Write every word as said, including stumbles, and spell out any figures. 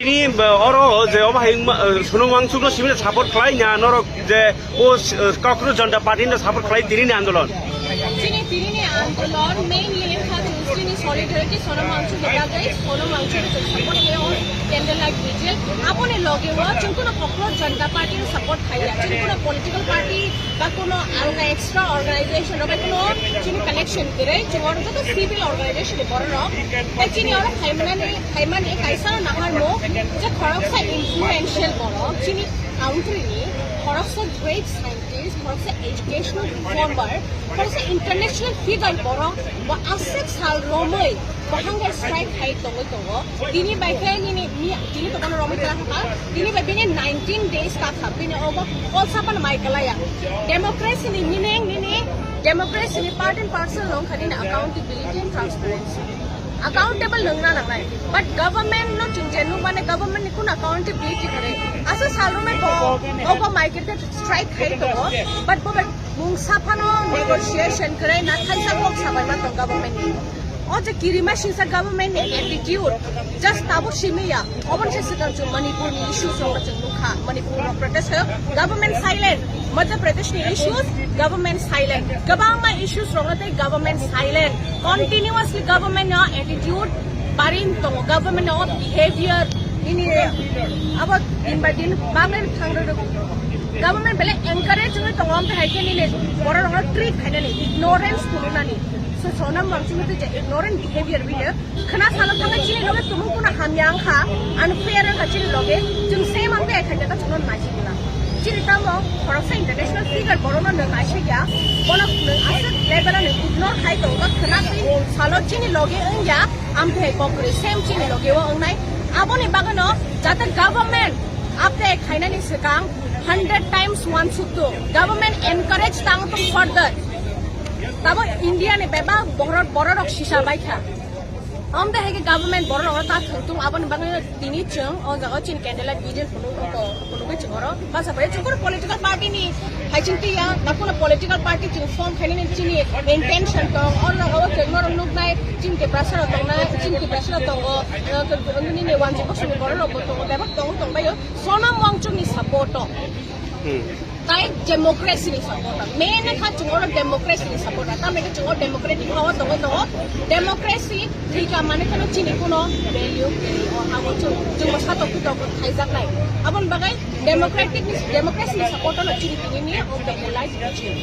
Tini, uh, oro je obo hai wngma, uh, Sonam Wangchuk no simi support khlai nya norok je o, uh, Cockroach Janta Party no support khlai tini ni andolon. Chini tini ni andolon mainly wngkha chwng chini solidarity Sonam Wangchuk ni bagwi, Sonam Wangchuk ni support khlai o candlelight vigil. Aboni loge o chwng kuno Cockroach Janta Party no support khaiya. Chini kuno political party ba kuno alga extra organization rok bai kuno chini connection kwrwi, chwng oro joto civil organization ni borok rok. Tei chini oro phaimani, phaimani kaisa naharmung je khoroksa influential borok chini country ni, khoroksa great scientist, khoroksa educational reformer, khoroksa international figure borok bo aswk sal romwi bo hunger strike khai tongwi tongo. Tini bai khe nini mi-, tini to bono romwi twla kha, tini bai bini nineteen days ka kha, bini obo kolsa phano mai kwlaiya. Democracy ni meaning nini, democracy ni part and parcel wngkha nini accountability and transparency. Accountable wngna nangnai, but government no chwng je nukmani government ni kuno accountability kwrwi. Aswk sal romwi bo obo mai khe strike khai tongo, but bo bai mungsa phano negotiation kwrwi na thaisa kok sabaima tong government ni. O je kirima singsa government ni attitude, just tabuk simi ya. Obo se swkang chwng Manipur ni issues rok chwng nukha. Manipur rok protest khayo, government silent. Madhya Pradesh ni issues, government silent. Kwbangma issues rok tei government silent. Continuously government no attitude barin tongo, government no behavior ini abo din by din bangai thang rw. Government bele encourage wngwi tongo, amtwi hai khe nini borok rok treat khainani, ignorance phunuknani. So, Sonam Wangchuk ni twi je ignorant behavior bini khna salo thangwi chini loge tumung kuno hamya wngkha, unfair wngkha chini loge, chwng same amtwi hai khainani ta chwngno naisi guna. Chini tamo khoroksa international figure borokno nwng naisakya, bono nwng aswk level o nwng ignore khai tongo, khna twi salo chini loge wngya, amtwi hai bo kwrwi same chini loge o wngnai. Aboni bagwino jate government update khainani swkang hundred times wansukdu. Government encourage tang tong further. Tabo India ni bebak borok, borok rok sisa baikha. Amtwi hai khe government borok rok ta thwng tung, aboni bagwi tini chwng o jaga chini candlelight vigil phunuk, phunukwi chwng oro basa bai chwng kunu political party ni hai chwng twi ya, na kunu political party chwng form khainani chini intention tong, o jaga o chwng norok nuknai chini Tiprasa rok tongnai, chini Tiprasa rok tongo, nini wanjwi bosongni borok rok bo tongo, bebak tongo tongbaio. Sonam Wangchuk ni support o. Hmm. Tai democracy ni supporter. Main kha chungo democracy ni supporter. Tamni khe chungo democratic power tongo tongo. Democracy thika mane kheno chini kuno value kwrwi o. Abo chung, chungo satok kutok khaijaknai. Aboni bagwi democratic ni, democracy ni supporter no chini tini ni o candlelight vigil.